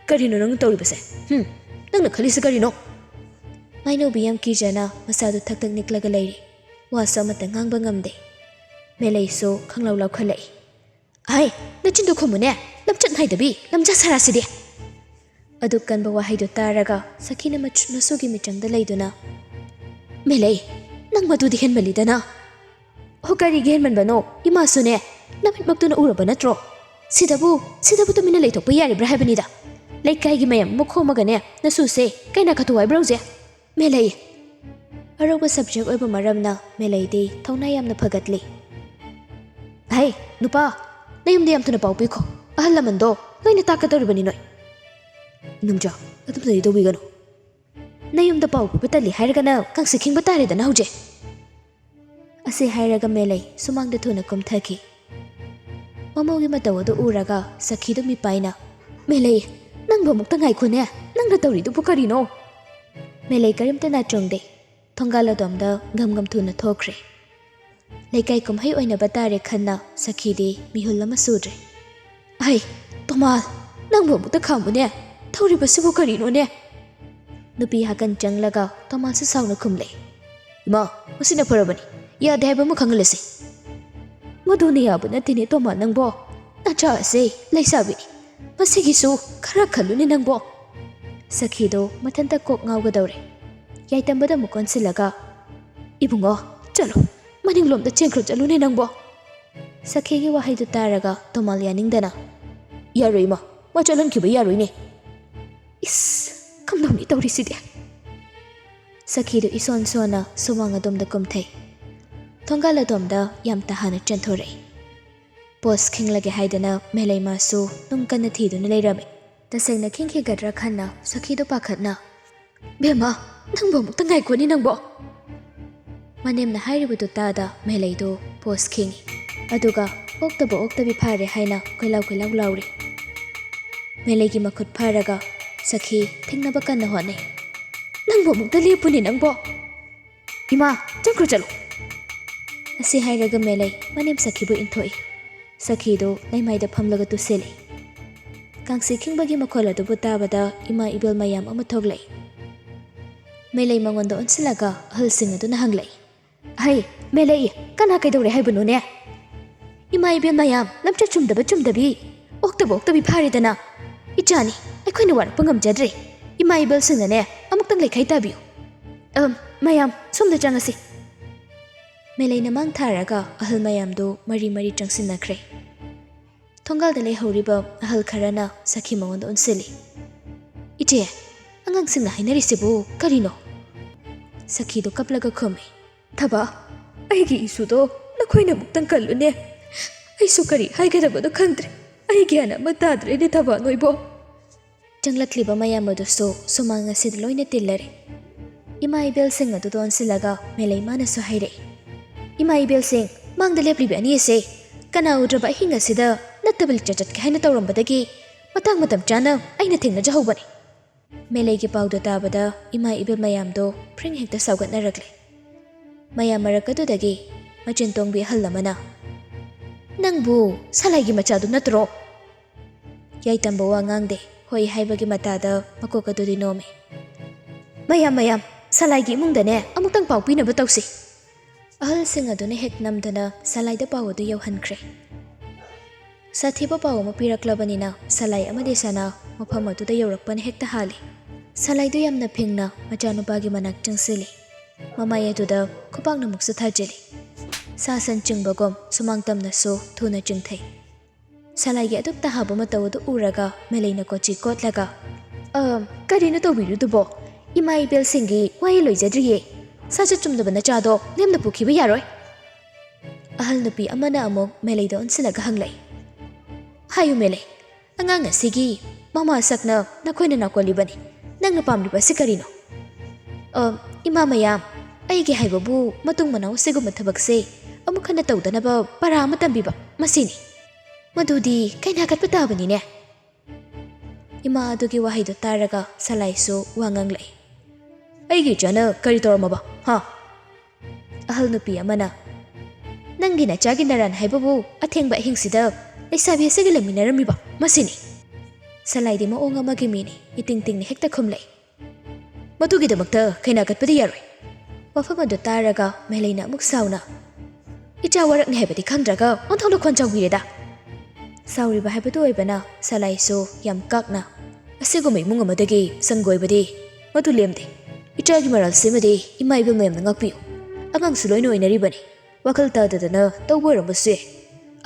"ꯀꯔꯤꯅꯣ ꯅꯪꯅ ꯇꯧꯔꯤꯕꯁꯦ? ꯍꯨꯝ? ꯅꯪꯅ ꯈꯜꯂꯤꯁꯤ ꯀꯔꯤꯅꯣ?" ꯃꯥꯏꯅꯧꯕꯤ ꯌꯥꯝ ꯀꯤꯖꯅ ꯃꯁꯥꯗꯨ ꯊꯛ ꯊꯛ ꯅꯤꯛꯂꯒ ꯂꯩꯔꯤ꯫ ꯋꯥꯁꯨ ꯑꯃꯠꯇ ꯉꯥꯡꯕ ꯉꯝꯗꯦ꯫ ꯃꯦꯂꯩꯁꯨ ꯈꯪꯂꯧ ꯂꯧꯈꯠꯂꯛꯏ꯫ "ꯍꯥꯏ, ꯅꯆꯤꯟꯗꯨ ꯈꯨꯝꯃꯨꯅꯦ, ꯂꯝꯆꯠ ꯅꯥꯏꯗꯕꯤ, ꯂꯝꯖꯥ ꯁꯥꯔꯥꯁꯤꯗꯤ!" ꯑꯗꯨꯛ ꯀꯟꯕ ꯋꯥꯍꯩꯗꯨ ꯇꯥꯔꯒ ꯁꯈꯤꯅ ꯃꯆ-, ꯃꯁꯨꯒꯤ ꯃꯤꯆꯪꯗ ꯂꯩꯗꯨꯅ, "ꯃꯦꯂꯩ, ꯅꯪ ꯃꯗꯨꯗꯤ ꯍꯦꯟꯃꯜꯂꯤꯗꯅ!" "ꯑꯣ, ꯀꯔꯤꯒꯤ ꯍꯦꯟꯃꯟꯕꯅꯣ? ꯏꯃꯥꯁꯨꯅꯦ, ꯅꯃꯤꯠꯃꯛꯇꯨꯅ ꯎꯔꯕ ꯅꯠꯇ꯭ꯔꯣ? ꯁꯤꯗꯕꯨ, ꯁꯤꯗꯕꯨ ꯇꯨꯃꯤꯟꯅ ꯂꯩꯊꯣꯛꯄ ꯌꯥꯔꯤꯕ꯭ꯔꯥ ꯍꯥꯏꯕꯅꯤꯗ꯫ ꯂꯩꯀꯥꯏꯒꯤ ꯃꯌꯥꯝ ꯑꯃ ꯈꯣꯝꯃꯒꯅꯦ, ꯅꯁꯨꯁꯦ ꯀꯩꯅ ꯀꯠꯊꯣꯛꯎ ꯍꯥꯏꯕ꯭ꯔꯣ ꯍꯧꯖꯤꯛ?" ꯃꯦꯂꯩ, ꯑꯔꯧꯕ subject ꯑꯣꯏꯕ ꯃꯔꯝꯅ ꯃꯦꯂꯩꯗꯤ ꯊꯧꯅꯥ ꯌꯥꯝꯅ ꯐꯒꯠꯂꯤ꯫ "ꯍꯩ, ꯅꯨꯄꯥ, ꯅꯌꯨꯝꯗ ꯌꯥꯝ ꯊꯨꯅ ꯄꯥꯎ ꯄꯤꯈꯣ꯫ ꯑꯍꯜ ꯂꯃꯟꯗꯣ ꯂꯣꯏꯅ ꯇꯥꯛꯀꯗꯧꯔꯤꯕꯅꯤ ꯅꯣꯏ꯫" "ꯏꯅꯝꯆꯥ, ꯑꯗꯨꯝ ꯂꯩ ꯇꯧꯕꯤꯒꯅꯨ꯫ ꯅꯌꯨꯝꯗ ꯄꯥꯎ ꯄꯤꯕ ꯇꯜꯂꯤ ꯍꯥꯏꯔꯒꯅ ꯀꯥꯡꯁꯤ ꯈꯤꯡꯕ ꯇꯥꯔꯦꯗꯅ ꯍꯧꯖꯤꯛ꯫" ꯑꯁꯤ ꯍꯥꯏꯔꯒ ꯃꯦꯂꯩ ꯁꯨꯃꯥꯡꯗ ꯊꯨꯅ ꯀꯨꯝꯊꯈꯤ꯫ ꯃꯃꯧꯒꯤ ꯃꯇꯧ ꯑꯗꯨ ꯎꯔꯒ ꯁꯈꯤꯗꯨ ꯃꯤꯄꯥꯏꯅ, "ꯃꯦꯂꯩ, ꯅꯪꯕꯨ ꯑꯃꯨꯛꯇ ꯉꯥꯏꯈꯣꯅꯦ, ꯅꯪꯅ ꯇꯧꯔꯤꯗꯨꯕꯨ ꯀꯔꯤꯅꯣ?" ꯃꯦꯂꯩ ꯀꯔꯤꯝꯇ ꯅꯥꯆꯣꯡꯗꯦ꯫ ꯊꯣꯡꯒꯥꯜ ꯑꯗꯣꯝꯗ ꯒꯝ ꯒꯝ ꯊꯨꯅ ꯊꯣꯛꯈ꯭ꯔꯦ꯫ ꯂꯩꯀꯥꯏ ꯀꯨꯝꯍꯩ ꯑꯣꯏꯅꯕ ꯇꯥꯔꯦ ꯈꯟꯅ ꯁꯈꯤꯗꯤ ꯃꯤꯍꯨꯜ ꯑꯃ ꯁꯨꯗ꯭ꯔꯦ꯫ "ꯑꯩ, ꯇꯣꯃꯥꯜ, ꯅꯪꯕꯨ ꯑꯃꯨꯛꯇ ꯈꯥꯝꯃꯨꯅꯦ, ꯇꯧꯔꯤꯕꯁꯤꯕꯨ ꯀꯔꯤꯅꯣꯅꯦ?" ꯅꯨꯄꯤ ꯍꯥꯀꯟ ꯆꯪꯂꯒ ꯇꯣꯃꯥꯜꯁꯨ ꯁꯥꯎꯅ ꯈꯨꯝꯂꯦ꯫ "ꯏꯃꯥ, ꯃꯁꯤꯅ ꯐꯔꯕꯅꯤ, ꯌꯥꯗꯦ ꯍꯥꯏꯕ ꯑꯃ ꯈꯪꯍꯜꯂꯁꯤ꯫" "ꯃꯗꯨꯅ ꯌꯥꯕ ꯅꯠꯇꯦꯅꯦ ꯇꯣꯃꯥ, ꯅꯪꯕꯣ꯫ ꯅꯆꯥ ꯑꯁꯦ ꯂꯩꯁꯥꯕꯤꯅꯤ, ꯃꯁꯤꯒꯤꯁꯨ ꯈꯔ ꯈꯜꯂꯨꯅꯦ ꯅꯪꯕꯣ꯫" ꯁꯈꯤꯗꯣ ꯃꯊꯟꯇ ꯀꯣꯛ ꯉꯥꯎꯒꯗꯧꯔꯦ꯫ ꯌꯥꯏꯇꯝꯕꯗ ꯑꯃꯨꯛ ꯑꯣꯟꯁꯤꯜꯂꯒ, "ꯏꯕꯨꯡꯉꯣ, ꯆꯠꯂꯣ, ꯃꯅꯤꯡꯂꯣꯝꯗ ꯆꯦꯟꯈ꯭ꯔꯣ ꯆꯠꯂꯨꯅꯦ ꯅꯪꯕꯣ꯫" ꯁꯈꯤꯒꯤ ꯋꯥꯍꯩꯗꯨ ꯇꯥꯔꯒ ꯇꯣꯃꯥꯜ ꯌꯥꯅꯤꯡꯗꯅ, "ꯌꯥꯔꯣꯏ ꯏꯃꯥ, ꯃꯥ ꯆꯠꯍꯟꯈꯤꯕ ꯌꯥꯔꯣꯏꯅꯦ꯫" ꯏꯁ, ꯀꯝꯗꯧꯅꯤ ꯇꯧꯔꯤꯁꯤꯗꯤ? ꯁꯈꯤꯗꯨ ꯏꯁꯣꯟ ꯁꯣꯟꯅ ꯁꯨꯃꯥꯡ ꯑꯗꯣꯝꯗ ꯀꯨꯝꯊꯩ꯫ ꯊꯣꯡꯒꯥꯜ ꯑꯗꯣꯝꯗ ꯌꯥꯝ ꯇꯥꯍꯟꯅ ꯆꯦꯟꯊꯣꯔꯛꯏ꯫ ꯄꯣꯁ ꯈꯤꯡꯂꯒꯦ ꯍꯥꯏꯗꯅ ꯃꯦꯂꯩꯃꯥꯁꯨ ꯅꯨꯡ ꯀꯟꯅ ꯊꯤꯗꯨꯅ ꯂꯩꯔꯝꯃꯤ꯫ ꯇꯁꯦꯡꯅ ꯈꯤꯡꯈꯤꯒꯗ꯭ꯔꯥ ꯈꯟꯅ ꯁꯈꯤꯗꯨ ꯄꯥꯈꯠꯅ, "ꯕꯦꯝꯃ, ꯅꯪꯕꯨ ꯑꯃꯨꯛꯇ ꯉꯥꯏꯈꯣꯅꯦ ꯅꯪꯕꯣ!" ꯃꯅꯦꯝꯅ ꯍꯥꯏꯔꯤꯕꯗꯨ ꯇꯥꯗ ꯃꯦꯂꯩꯗꯨ ꯄꯣꯁ ꯈꯤꯡꯏ꯫ ꯑꯗꯨꯒ ꯑꯣꯛꯇꯕ ꯑꯣꯛꯇꯕꯤ ꯐꯥꯔꯦ ꯍꯥꯏꯅ ꯀꯣꯏꯂꯥꯎ ꯀꯣꯏꯂꯥꯎ ꯂꯥꯎꯔꯤ꯫ ꯃꯦꯂꯩꯒꯤ ꯃꯈꯨꯠ ꯐꯥꯔꯒ ꯁꯈꯤ ꯊꯤꯡꯅꯕ ꯀꯟꯅ ꯍꯣꯠꯅꯩ꯫ "ꯅꯪꯕꯨ ꯑꯃꯨꯛꯇ ꯂꯦꯞꯄꯨꯅꯦ ꯅꯪꯕꯣ!" "ꯏꯃꯥ, ꯆꯪꯈ꯭ꯔꯣ ꯆꯠꯂꯣ!" ꯑꯁꯤ ꯍꯥꯏꯔꯒ ꯃꯦꯂꯩ ꯃꯅꯦꯝ ꯁꯈꯤꯕꯨ ꯏꯟꯊꯣꯛꯏ꯫ ꯁꯈꯤꯗꯨ ꯂꯩꯃꯥꯏꯗ ꯐꯝꯂꯒ ꯇꯨꯁꯤꯜꯂꯤ꯫ ꯀꯥꯡꯁꯤ ꯈꯤꯡꯕꯒꯤ ꯃꯈꯣꯜ ꯑꯗꯨꯕꯨ ꯇꯥꯕꯗ ꯏꯃꯥ ꯏꯕꯦꯜ ꯃꯌꯥꯝ ꯑꯃ ꯊꯣꯛꯂꯛꯏ꯫ ꯃꯦꯂꯩ ꯃꯉꯣꯟꯗ ꯑꯣꯟꯁꯤꯜꯂꯒ ꯑꯍꯜꯁꯤꯡ ꯑꯗꯨꯅ ꯍꯪꯂꯛꯏ꯫ "ꯍꯩ, ꯃꯦꯂꯩ, ꯀꯅꯥ ꯀꯩꯗꯧꯔꯦ ꯍꯥꯏꯕꯅꯣꯅꯦ?" "ꯏꯃꯥ ꯏꯕꯦꯜ ꯃꯌꯥꯝ, ꯂꯝꯆꯠ ꯆꯨꯝꯗꯕ ꯆꯨꯝꯗꯕꯤ, ꯑꯣꯛꯇꯕ ꯑꯣꯛꯇꯕꯤ ꯐꯥꯔꯦꯗꯅ꯫ ꯏꯆꯥꯅꯤ, ꯑꯩꯈꯣꯏꯅ ꯋꯥꯔꯛꯄ ꯉꯝꯖꯗ꯭ꯔꯦ꯫ ꯏꯃꯥ ꯏꯕꯦꯜꯁꯤꯡꯅꯅꯦ, ꯑꯃꯨꯛꯇꯪ ꯂꯩꯈꯩ ꯇꯥꯕꯤꯌꯨ꯫ ꯑꯝ, ꯃꯌꯥꯝ, ꯁꯣꯝꯗ ꯆꯪꯉꯁꯤ꯫" ꯃꯦꯂꯩꯅ ꯃꯥꯡ ꯊꯥꯔꯒ ꯑꯍꯜ ꯃꯌꯥꯝꯗꯨ ꯃꯔꯤ ꯃꯔꯤ ꯆꯪꯁꯤꯟꯅꯈ꯭ꯔꯦ꯫ ꯊꯣꯡꯒꯥꯜꯗ ꯂꯩꯍꯧꯔꯤꯕ ꯑꯍꯜ ꯈꯔꯅ ꯁꯈꯤ ꯃꯉꯣꯟꯗ ꯑꯣꯟꯁꯤꯜꯂꯤ꯫ "ꯏꯆꯦ, ꯑꯉꯥꯡꯁꯤꯡꯅ ꯍꯥꯏꯅꯔꯤꯁꯤꯕꯨ ꯀꯔꯤꯅꯣ?" ꯁꯈꯤꯗꯨ ꯀꯞꯂꯒ ꯈꯨꯝꯃꯤ꯫ "ꯊꯕꯥ, ꯑꯩꯒꯤ ꯏꯁꯨꯗꯣ ꯅꯈꯣꯏꯅ ꯑꯃꯨꯛꯇꯪ ꯀꯜꯂꯨꯅꯦ꯫ ꯑꯩꯁꯨ ꯀꯔꯤ ꯍꯥꯏꯒꯗꯕꯅꯣ ꯈꯪꯗ꯭ꯔꯦ꯫ ꯑꯩ ꯒ꯭ꯌꯥꯟ ꯑꯃ ꯇꯥꯗ꯭ꯔꯦꯅꯦ ꯊꯕꯥ ꯅꯣꯏꯕꯣ꯫" ꯆꯪꯂꯛꯂꯤꯕ ꯃꯌꯥꯝ ꯑꯗꯨꯁꯨ ꯁꯨꯃꯥꯡ ꯑꯁꯤꯗ ꯂꯣꯏꯅ ꯇꯤꯜꯂꯔꯦ꯫ ꯏꯃꯥ ꯏꯕꯦꯜꯁꯤꯡ ꯑꯗꯨꯗ ꯑꯣꯟꯁꯤꯜꯂꯒ ꯃꯦꯂꯩꯃꯥꯅꯁꯨ ꯍꯥꯏꯔꯛꯏ꯫ "ꯏꯃꯥ ꯏꯕꯦꯜꯁꯤꯡ, ꯃꯥꯡꯗ ꯂꯦꯞꯂꯤꯕ ꯑꯅꯤ ꯑꯁꯦ ꯀꯅꯥ ꯎꯗ꯭ꯔꯕ ꯑꯍꯤꯡ ꯑꯁꯤꯗ ꯅꯠꯇꯕ ꯂꯤꯆꯠ ꯆꯠꯀꯦ ꯍꯥꯏꯅ ꯇꯧꯔꯝꯕꯗꯒꯤ ꯃꯇꯥꯡ ꯃꯇꯝ ꯆꯥꯅ ꯑꯩꯅ ꯊꯦꯡꯅꯖꯍꯧꯕꯅꯤ꯫" ꯃꯦꯂꯩꯒꯤ ꯄꯥꯎꯗꯨ ꯇꯥꯕꯗ ꯏꯃꯥ ꯏꯕꯦꯜ ꯃꯌꯥꯝꯗꯣ ꯐ꯭ꯔꯤꯡ ꯍꯦꯛꯇ ꯁꯥꯎꯒꯠꯅꯔꯛꯂꯦ꯫ ꯃꯌꯥꯝ ꯃꯔꯛ ꯑꯗꯨꯗꯒꯤ ꯃꯆꯤꯟ ꯇꯣꯡꯕꯤ ꯑꯍꯜ ꯑꯃꯅ, "ꯅꯪꯕꯨ ꯁꯂꯥꯏꯒꯤ ꯃꯆꯥꯗꯨ ꯅꯠꯇ꯭ꯔꯣ?" ꯌꯥꯏꯇꯝꯕ ꯋꯥ ꯉꯥꯡꯗꯦ, ꯍꯣꯏ ꯍꯥꯏꯕꯒꯤ ꯃꯇꯥꯗ ꯃꯀꯣꯛ ꯑꯗꯨꯗꯤ ꯅꯣꯝꯃꯤ꯫ "ꯃꯌꯥꯝ, ꯃꯌꯥꯝ, ꯁꯂꯥꯏꯒꯤ ꯏꯃꯨꯡꯗꯅꯦ ꯑꯃꯨꯛꯇꯪ ꯄꯥꯎ ꯄꯤꯅꯕ ꯇꯧꯁꯤ꯫" ꯑꯍꯜꯁꯤꯡ ꯑꯗꯨꯅ ꯍꯦꯛ ꯅꯝꯗꯅ ꯁꯂꯥꯏꯗ ꯄꯥꯎ ꯑꯗꯨ ꯌꯧꯍꯟꯈ꯭ꯔꯦ꯫ ꯁꯥꯊꯤꯕ ꯄꯥꯎ ꯑꯃ ꯄꯤꯔꯛꯂꯕꯅꯤꯅ ꯁꯂꯥꯏ ꯑꯃꯗꯤ ꯁꯅꯥ ꯃꯐꯝ ꯑꯗꯨꯗ ꯌꯧꯔꯛꯄꯅ ꯍꯦꯛꯇ ꯍꯥꯜꯂꯤ꯫ ꯁꯂꯥꯏꯗꯨ ꯌꯥꯝꯅ ꯐꯤꯡꯅ ꯃꯆꯥꯅꯨꯄꯥꯒꯤ ꯃꯅꯥꯛ ꯆꯪꯁꯤꯜꯂꯤ꯫ ꯃꯃꯥꯏ ꯑꯗꯨꯗ ꯈꯨꯄꯥꯛꯅ ꯑꯃꯨꯛꯁꯨ ꯊꯥꯖꯤꯜꯂꯤ꯫ ꯁꯥ ꯁꯟ ꯆꯤꯡꯕꯒꯨꯝ ꯁꯨꯃꯥꯡ ꯇꯝꯅꯁꯨ ꯊꯨꯅ ꯆꯤꯡꯊꯩ꯫ ꯁꯂꯥꯏꯒꯤ ꯑꯗꯨꯛꯇ ꯍꯥꯕ ꯃꯇꯧ ꯑꯗꯨ ꯎꯔꯒ ꯃꯦꯂꯩꯅ ꯀꯣꯆꯤ ꯀꯣꯠꯂꯒ, "ꯑ, ꯀꯔꯤꯅꯣ ꯇꯧꯕꯤꯔꯤꯗꯨꯕꯣ? ꯏꯃꯥ ꯏꯕꯦꯜꯁꯤꯡꯒꯤ ꯋꯥꯍꯩ ꯂꯣꯏꯖꯗ꯭ꯔꯤꯌꯦ꯫ ꯁꯥꯖꯠ ꯆꯨꯝꯗꯕ ꯅꯆꯥꯗꯣ ꯂꯦꯝꯅ ꯄꯨꯈꯤꯕ ꯌꯥꯔꯣꯏ꯫" ꯑꯍꯜ ꯅꯨꯄꯤ ꯑꯃꯅ ꯑꯃꯨꯛ ꯃꯦꯂꯩꯗ ꯑꯣꯟꯁꯤꯜꯂꯒ ꯍꯪꯂꯛꯏ꯫ "ꯍꯥꯏꯌꯨ ꯃꯦꯂꯩ, ꯑꯉꯥꯡ ꯑꯁꯤꯒꯤ ꯃꯃꯥ ꯁꯛꯅ ꯅꯈꯣꯏꯅ ꯅꯥꯀꯣꯜꯂꯤꯕꯅꯤ꯫ ꯅꯪꯅ ꯄꯥꯝꯂꯤꯕ ꯑꯁꯤ ꯀꯔꯤꯅꯣ?" "ꯑ, ꯏꯃꯥ ꯃꯌꯥꯝ, ꯑꯩꯒꯤ ꯍꯥꯏꯕꯕꯨ ꯃꯇꯨꯡ ꯃꯅꯥꯎ ꯑꯁꯤꯒꯨꯝꯕ ꯊꯕꯛꯁꯦ ꯑꯃꯨꯛ ꯍꯟꯅ ꯇꯧꯗꯅꯕ ꯄꯔꯥ ꯑꯃ ꯇꯝꯕꯤꯕ, ꯃꯁꯤꯅꯤ꯫" "ꯃꯗꯨꯗꯤ ꯀꯩꯅꯥ ꯀꯠꯄ ꯇꯥꯕꯅꯤꯅꯦ꯫" ꯏꯃꯥ ꯑꯗꯨꯒꯤ ꯋꯥꯍꯩꯗꯨ ꯇꯥꯔꯒ ꯁꯂꯥꯏꯁꯨ ꯋꯥ ꯉꯥꯡꯂꯛꯏ꯫ "ꯑꯩꯒꯤ ꯏꯆꯥꯅ ꯀꯔꯤ ꯇꯧꯔꯝꯃꯕ, ꯍꯥ?" ꯑꯍꯜ ꯅꯨꯄꯤ ꯑꯃꯅ, "ꯅꯪꯒꯤ ꯅꯆꯥꯒꯤ ꯅꯔꯥꯟ ꯍꯥꯏꯕꯕꯨ ꯑꯊꯦꯡꯕ ꯑꯍꯤꯡꯁꯤꯗ ꯂꯩꯁꯥꯕꯤ ꯑꯁꯤꯒ ꯂꯩꯃꯤꯟꯅꯔꯝꯃꯤꯕ, ꯃꯁꯤꯅꯤ꯫" ꯁꯂꯥꯏꯗꯤ ꯃꯑꯣꯡ ꯑꯃꯒꯤ ꯃꯤꯅꯤ, ꯏꯇꯤꯡ ꯇꯤꯡꯅ ꯍꯦꯛꯇ ꯈꯨꯝꯂꯛꯏ꯫ "ꯃꯗꯨꯒꯤꯗꯃꯛꯇ ꯀꯩꯅꯥ ꯀꯠꯄꯗꯤ ꯌꯥꯔꯣꯏ꯫" ꯋꯥꯐꯝ ꯑꯗꯨ ꯇꯥꯔꯒ ꯃꯦꯂꯩꯅ ꯑꯃꯨꯛ ꯁꯥꯎꯅ, "ꯏꯆꯥ ꯋꯥꯔꯛꯅꯤ ꯍꯥꯏꯕꯗꯤ ꯈꯪꯗ꯭ꯔꯒ ꯑꯣꯟꯊꯣꯛꯅ ꯈꯣꯟ ꯆꯥꯎꯕꯤꯔꯦꯗ!" ꯁꯥꯎꯔꯤꯕ ꯍꯥꯏꯕꯗꯨ ꯑꯣꯏꯕꯅ ꯁꯂꯥꯏꯁꯨ ꯌꯥꯝ ꯀꯥꯛꯅ, "ꯑꯁꯤꯒꯨꯝꯕ ꯏꯃꯨꯡ ꯑꯃꯗꯒꯤ ꯁꯪꯒꯣꯏꯕꯗꯤ ꯃꯗꯨ ꯂꯦꯝꯗꯦ꯫ ꯏꯆꯥꯒꯤ ꯃꯔꯥꯜꯁꯤꯃꯗꯤ ꯏꯃꯥ ꯏꯕꯦꯜ ꯃꯌꯥꯝꯅ ꯉꯥꯛꯄꯤꯌꯨ꯫ ꯑꯉꯥꯡꯁꯨ ꯂꯣꯏꯅ ꯑꯣꯏꯅꯔꯤꯕꯅꯤ꯫ ꯋꯥꯈꯜ ꯇꯥꯗꯗꯅ ꯇꯧꯕ ꯑꯣꯏꯔꯝꯕꯁꯨ ꯌꯥꯏ꯫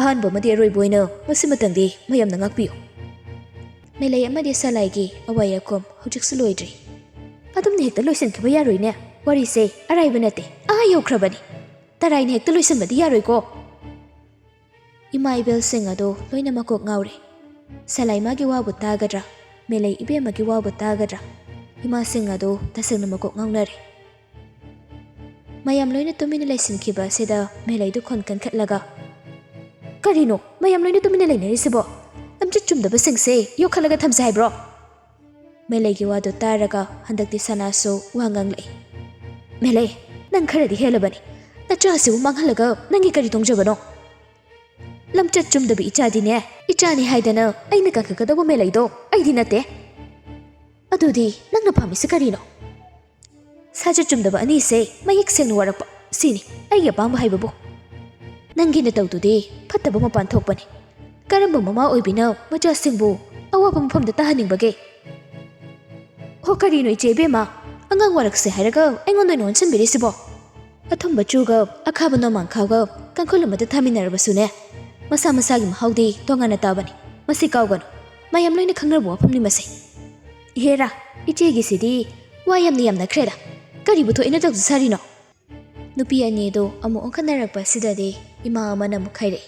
ꯑꯍꯥꯟꯕ ꯑꯃꯗꯤ ꯑꯔꯣꯏꯕ ꯑꯣꯏꯅ ꯃꯁꯤꯃꯇꯪꯗꯤ ꯃꯌꯥꯝꯅ ꯉꯥꯛꯄꯤꯌꯨ꯫" ꯃꯦꯂꯩ ꯑꯃꯗꯤ ꯁꯂꯥꯏꯒꯤ ꯑꯋꯥ ꯌꯥꯈꯣꯝ ꯍꯧꯖꯤꯛꯁꯨ ꯂꯣꯏꯗ꯭ꯔꯤ꯫ "ꯑꯗꯨꯝꯅ ꯍꯦꯛꯇ ꯂꯣꯏꯁꯤꯟꯈꯤꯕ ꯌꯥꯔꯣꯏꯅꯦ꯫ ꯋꯥꯔꯤꯁꯦ ꯑꯔꯥꯏꯕ ꯅꯠꯇꯦ, ꯑꯥ ꯌꯧꯈ꯭ꯔꯕꯅꯤ꯫ ꯇꯔꯥꯏꯅ ꯍꯦꯛꯇ ꯂꯣꯏꯁꯤꯟꯕꯗꯤ ꯌꯥꯔꯣꯏꯀꯣ꯫" ꯏꯃꯥ ꯏꯕꯦꯜꯁꯤꯡ ꯑꯗꯣ ꯂꯣꯏꯅ ꯃꯀꯣꯛ ꯉꯥꯎꯔꯦ꯫ ꯁꯂꯥꯏ ꯃꯥꯒꯤ ꯋꯥꯕꯨ ꯇꯥꯒꯗ꯭ꯔꯥ, ꯃꯦꯂꯩ ꯏꯕꯦꯝꯃꯒꯤ ꯋꯥꯕꯨ ꯇꯥꯒꯗ꯭ꯔꯥ, ꯏꯃꯥꯁꯤꯡ ꯑꯗꯣ ꯇꯁꯦꯡꯅ ꯃꯀꯣꯛ ꯉꯥꯎꯅꯔꯦ꯫ ꯃꯌꯥꯝ ꯂꯣꯏꯅ ꯇꯨꯃꯤꯟꯅ ꯂꯩꯁꯤꯟꯈꯤꯕ ꯑꯁꯤꯗ ꯃꯦꯂꯩꯗꯨ ꯈꯣꯟ ꯀꯟꯈꯠꯂꯒ, "ꯀꯔꯤꯅꯣ ꯃꯌꯥꯝ ꯂꯣꯏꯅ ꯇꯨꯃꯤꯟꯅ ꯂꯩꯅꯔꯤꯁꯤꯕꯣ? ꯂꯝꯆꯠ ꯆꯨꯝꯗꯕꯁꯤꯡꯁꯦ ꯌꯣꯛꯈꯠꯂꯒ ꯊꯝꯁꯦ ꯍꯥꯏꯕ꯭ꯔꯣ?" ꯃꯦꯂꯩꯒꯤ ꯋꯥꯗꯨ ꯇꯥꯔꯒ ꯍꯟꯗꯛꯇꯤ ꯁꯅꯥꯁꯨ ꯋꯥ ꯉꯥꯡꯂꯛꯏ꯫ "ꯃꯦꯂꯩ, ꯅꯪ ꯈꯔꯗꯤ ꯍꯦꯜꯂꯕꯅꯤ꯫ ꯅꯆꯥꯁꯤꯕꯨ ꯃꯥꯡꯍꯜꯂꯒ ꯅꯪꯒꯤ ꯀꯔꯤ ꯇꯣꯡꯖꯕꯅꯣ? ꯂꯝꯆꯠ ꯆꯨꯝꯗꯕ ꯏꯆꯥꯗꯤꯅꯦ, ꯏꯆꯥꯅꯤ ꯍꯥꯏꯗꯅ ꯑꯩꯅ ꯀꯟꯈꯠꯀꯗꯧꯕ ꯃꯦꯂꯩꯗꯣ ꯑꯩꯗꯤ ꯅꯠꯇꯦ꯫ ꯑꯗꯨꯗꯤ ꯅꯪꯅ ꯄꯥꯝꯃꯤꯁꯤ ꯀꯔꯤꯅꯣ?" "ꯁꯥꯖꯠ ꯆꯨꯝꯗꯕ ꯑꯅꯤꯁꯦ ꯃꯌꯦꯛ ꯁꯦꯡꯅ ꯋꯥꯔꯛꯄ, ꯁꯤꯅꯤ ꯑꯩꯒꯤ ꯑꯄꯥꯝꯕ ꯍꯥꯏꯕꯕꯨ꯫ ꯅꯪꯒꯤ ꯅꯇꯧꯗꯨꯗꯤ ꯐꯠꯇꯕ ꯃꯄꯥꯟ ꯊꯣꯛꯄꯅꯤ꯫ ꯀꯔꯝꯕ ꯃꯃꯥ ꯑꯣꯏꯕꯤꯅ ꯃꯆꯥꯁꯤꯡꯕꯨ ꯑꯋꯥꯕ ꯃꯐꯝꯗ ꯇꯥꯍꯟꯅꯤꯡꯕꯒꯦ?" "ꯍꯣ, ꯀꯔꯤꯅꯣ ꯏꯆꯦ ꯏꯕꯦꯝꯃ, ꯑꯉꯥꯡ ꯋꯥꯔꯛꯁꯦ ꯍꯥꯏꯔꯒ ꯑꯩꯉꯣꯟꯗ ꯑꯣꯏꯅ ꯑꯣꯟꯁꯤꯟꯕꯤꯔꯤꯁꯤꯕꯣ?" ꯑꯊꯨꯝꯕ ꯆꯨꯒ ꯑꯈꯥꯕ ꯅꯣꯡꯃꯥꯡꯈꯥꯒ ꯀꯥꯡꯈꯨꯜ ꯑꯃꯗ ꯊꯥꯃꯤꯟꯅꯔꯕꯁꯨꯅꯦ, ꯃꯁꯥ ꯃꯁꯥꯒꯤ ꯃꯍꯥꯎꯗꯤ ꯇꯣꯉꯥꯟꯅ ꯇꯥꯕꯅꯤ꯫ ꯃꯁꯤ ꯀꯥꯎꯒꯅꯨ, ꯃꯌꯥꯝ ꯂꯣꯏꯅ ꯈꯪꯅꯔꯕ ꯋꯥꯐꯝꯅꯤ ꯃꯁꯤ꯫ ꯏꯍꯦꯔꯥ, ꯏꯆꯦꯒꯤꯁꯤꯗꯤ ꯋꯥ ꯌꯥꯝꯅ ꯌꯥꯝꯅꯈ꯭ꯔꯦꯗ꯫ ꯀꯔꯤꯕꯨ ꯊꯣꯛꯏꯅ ꯇꯧꯖꯁꯥꯔꯤꯅꯣ? ꯅꯨꯄꯤ ꯑꯅꯤꯗꯨ ꯑꯃꯨꯛ ꯑꯣꯟꯈꯠꯅꯔꯛꯄ ꯑꯁꯤꯗꯗꯤ ꯏꯃꯥ ꯑꯃꯅ ꯑꯃꯨꯛ ꯍꯥꯏꯔꯛꯏ,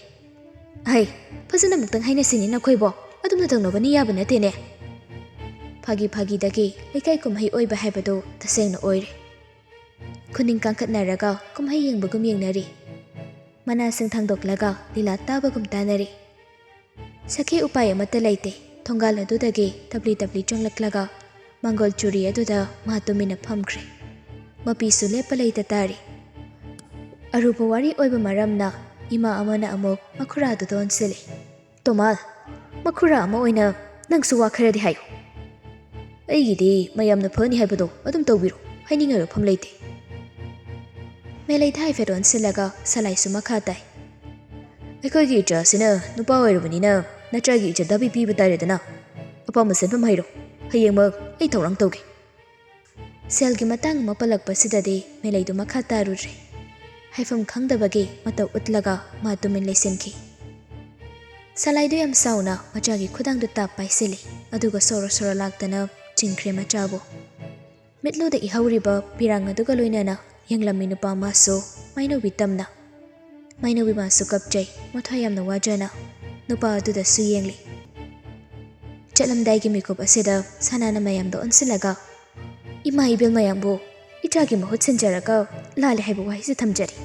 "ꯑꯍꯩ, ꯐꯖꯅ ꯑꯃꯨꯛꯇꯪ ꯍꯥꯏꯅꯁꯤꯅꯦ ꯅꯈꯣꯏꯕꯣ꯫ ꯑꯗꯨꯝꯅ ꯇꯧꯅꯕꯅꯤ ꯌꯥꯕ ꯅꯠꯇꯦꯅꯦ꯫" ꯐꯥꯒꯤ ꯐꯥꯒꯤꯗꯒꯤ ꯂꯩꯀꯥꯏ ꯀꯨꯝꯍꯩ ꯑꯣꯏꯕ ꯍꯥꯏꯕꯗꯨ ꯇꯁꯦꯡꯅ ꯑꯣꯏꯔꯦ꯫ ꯈꯨꯅꯤꯡ ꯀꯥꯡꯈꯠꯅꯔꯒ ꯀꯨꯝꯍꯩ ꯌꯦꯡꯕꯒꯨꯝ ꯌꯦꯡꯅꯔꯤ꯫ ꯃꯅꯥꯁꯤꯡ ꯊꯥꯡꯗꯣꯛꯂꯒ ꯂꯤꯂꯥ ꯇꯥꯕꯒꯨꯝ ꯇꯥꯅꯔꯤ꯫ ꯁꯈꯤ ꯎꯄꯥꯏ ꯑꯃꯠꯇ ꯂꯩꯇꯦ꯫ ꯊꯣꯡꯒꯥꯜ ꯑꯗꯨꯗꯒꯤ ꯇꯞꯂꯤ ꯇꯞꯂꯤ ꯆꯪꯂꯛꯂꯒ ꯃꯪꯒꯣꯜ ꯆꯨꯔꯤ ꯑꯗꯨꯗ ꯃꯥ ꯇꯨꯃꯤꯟꯅ ꯐꯝꯈ꯭ꯔꯦ꯫ ꯃꯄꯤꯁꯨ ꯂꯦꯞꯄ ꯂꯩꯇ ꯇꯥꯔꯤ꯫ ꯑꯔꯨꯕ ꯋꯥꯔꯤ ꯑꯣꯏꯕ ꯃꯔꯝꯅ ꯏꯃꯥ ꯑꯃꯅ ꯑꯃꯨꯛ ꯃꯈꯨꯔꯥꯗꯨꯗ ꯑꯣꯟꯁꯤꯜꯂꯤ꯫ "ꯇꯣꯃꯥꯜ, ꯃꯈꯨꯔꯥ ꯑꯃ ꯑꯣꯏꯅ ꯅꯪꯁꯨ ꯋꯥ ꯈꯔꯗꯤ ꯍꯥꯏꯌꯨ꯫" "ꯑꯩꯒꯤꯗꯤ ꯃꯌꯥꯝꯅ ꯐꯅꯤ ꯍꯥꯏꯕꯗꯣ ꯑꯗꯨꯝ ꯇꯧꯕꯤꯔꯣ, ꯍꯥꯏꯅꯤꯡꯉꯥꯏ ꯋꯥꯐꯝ ꯂꯩꯇꯦ꯫" ꯃꯦꯂꯩꯗ ꯍꯥꯏꯐꯦꯠ ꯑꯣꯟꯁꯤꯜꯂꯒ ꯁꯂꯥꯏꯁꯨ ꯃꯈꯥ ꯇꯥꯏ꯫ "ꯑꯩꯈꯣꯏꯒꯤ ꯏꯆꯥꯁꯤꯅ ꯅꯨꯄꯥ ꯑꯣꯏꯔꯕꯅꯤꯅ ꯅꯆꯥꯒꯤ ꯏꯆꯠ ꯗꯥꯕꯤ ꯄꯤꯕ ꯇꯥꯔꯦꯗꯅ꯫ ꯑꯄꯥꯝꯕ ꯁꯦꯟꯐꯝ ꯍꯥꯏꯔꯣ, ꯍꯌꯦꯡꯃꯛ ꯑꯩ ꯊꯧꯔꯥꯡ ꯇꯧꯒꯦ꯫" ꯁꯦꯜꯒꯤ ꯃꯇꯥꯡ ꯑꯃ ꯄꯜꯂꯛꯄꯁꯤꯗꯗꯤ ꯃꯦꯂꯩꯗꯨ ꯃꯈꯥ ꯇꯥꯔꯨꯗ꯭ꯔꯦ꯫ ꯍꯥꯏꯐꯝ ꯈꯪꯗꯕꯒꯤ ꯃꯇꯧ ꯎꯠꯂꯒ ꯃꯥ ꯇꯨꯃꯤꯟ ꯂꯩꯁꯤꯟꯈꯤ꯫ ꯁꯂꯥꯏꯗꯨ ꯌꯥꯝ ꯁꯥꯎꯅ ꯃꯆꯥꯒꯤ ꯈꯨꯗꯥꯡꯗꯨ ꯇꯥꯞ ꯄꯥꯏꯁꯤꯜꯂꯤ, ꯑꯗꯨꯒ ꯁꯣꯔꯣ ꯁꯣꯔꯣ ꯂꯥꯛꯇꯅ ꯆꯤꯡꯈ꯭ꯔꯦ ꯃꯆꯥꯕꯨ꯫ ꯃꯤꯠꯂꯨꯗ ꯏꯍꯧꯔꯤꯕ ꯄꯤꯔꯥꯡ ꯑꯗꯨꯒ ꯂꯣꯏꯅꯅ ꯌꯦꯡꯂꯝꯃꯤ ꯅꯨꯄꯥ ꯑꯃꯁꯨ ꯃꯥꯏꯅꯧꯕꯤ ꯇꯝꯅ꯫ ꯃꯥꯏꯅꯧꯕꯤ ꯃꯥꯁꯨ ꯀꯞꯆꯩ, ꯃꯊ꯭ꯋꯥꯏ ꯌꯥꯝꯅ ꯋꯥꯖꯅ ꯅꯨꯄꯥ ꯑꯗꯨꯗꯁꯨ ꯌꯦꯡꯂꯤ꯫ ꯆꯠꯂꯝꯗꯥꯏꯒꯤ ꯃꯤꯀꯨꯞ ꯑꯁꯤꯗ ꯁꯅꯥꯅ ꯃꯌꯥꯝꯗ ꯑꯣꯟꯁꯤꯜꯂꯒ, "ꯏꯃꯥ ꯏꯕꯦꯜ ꯃꯌꯥꯝꯕꯨ ꯏꯆꯥꯒꯤ ꯃꯍꯨꯠ ꯁꯤꯟꯖꯔꯒ ꯂꯥꯜꯂꯦ ꯍꯥꯏꯕ ꯋꯥꯍꯩꯁꯤ ꯊꯝꯖꯔꯤ꯫